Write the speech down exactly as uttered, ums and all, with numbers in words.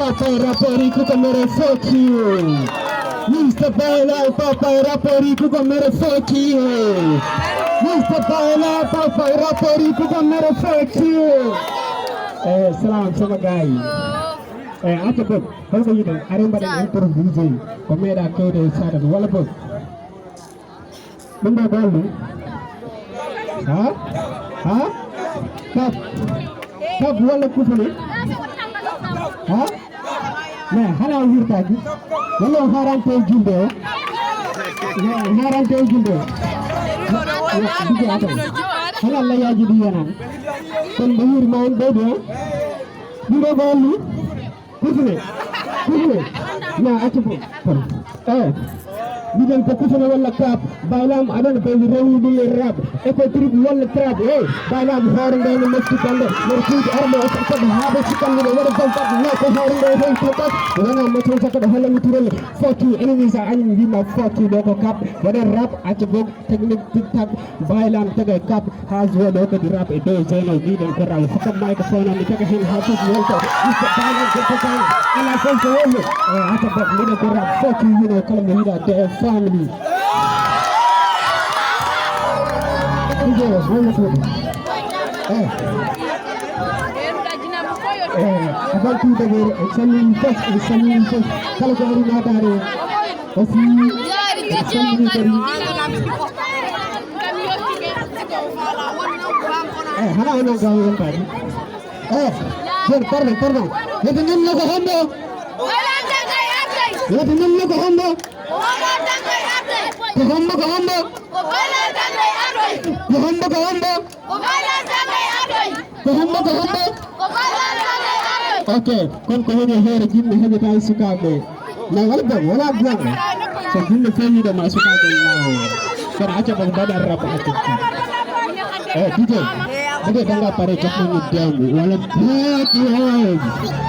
Papa e rappeur yi ku ko mere fuck you. Mister Bayla, papa e rappeur yi ku ko mere fuck you. Mister Bayla, papa e rappeur yi ku ko mere fuck you. Eh, salam sama gars yi. Eh, acca boog, holko yiɗen? Are mbaɗen improvisé. Ko meeɗa kewde e saɗan walla boog? Ɗum ɗo golle. Ha? Ha? Kap. Kap walla kufune? Ha? Mais hana wirtaji. Walla o harante e julde o. Mais harante e julde o. Dige ato. Hana layaji ɗi yanan. Kon ɓe yirma en ɓeydi ha. Ɗum ɗo golle. Kufne, kufne, na acca ko, eh, mbiɗen ko kufne walla kaap, baylam aɗon ɓe rewni ɗum e rap, e ko trip walla trap, eh, baylam hoore nde no mofti kande, mbeɗa tuuti arde o sakkata haa ɓe sikkanmi ɗo waɗa bom fat, no ko hoore nde o hon tokat, wona moto sakkata holla mi turelle, fuck you, enemy sa añi mbima fuck you, ɗo ko kaap, waɗa rap, acca boog, technique, tic tac, baylam, tega e kaap, Haa jooni o kadi rap e dow Zeyno, mbiɗen ko rap. Hokka microphone am, mi tega heen haa fof yalta. Mister Bala, Debbo Bala. Alaa fof ko wonno. Eh, hata bak, mbiɗen ko rap. Fuck you, you know, kala mo yiɗa, D F family. Ije, wonno ko. Eh. Eh, avant tout d'abord, en calmini fof, en calmini fof. Kala ko ari naataade. Aussi, en calmini kadi. Eh, hana onon gawa yontaade. Eh, jen, pardon, pardon. Yete nan no ko hombo? Yete nan no ko hombo? Ko hombo, ko hombo? Ko hombo, ko hombo? Ko hombo, ko hombo? Ok, kon ko woni e hoore jinne heɓata e sukaaɓe. Na wala bon, wala bon. So jinne feeñiɗo ma sukaaɓe laawo. Kono acca bon mbaɗa rap acca. Eh, D J, D J tanga pare jox ma ñu dem. Wala bad words.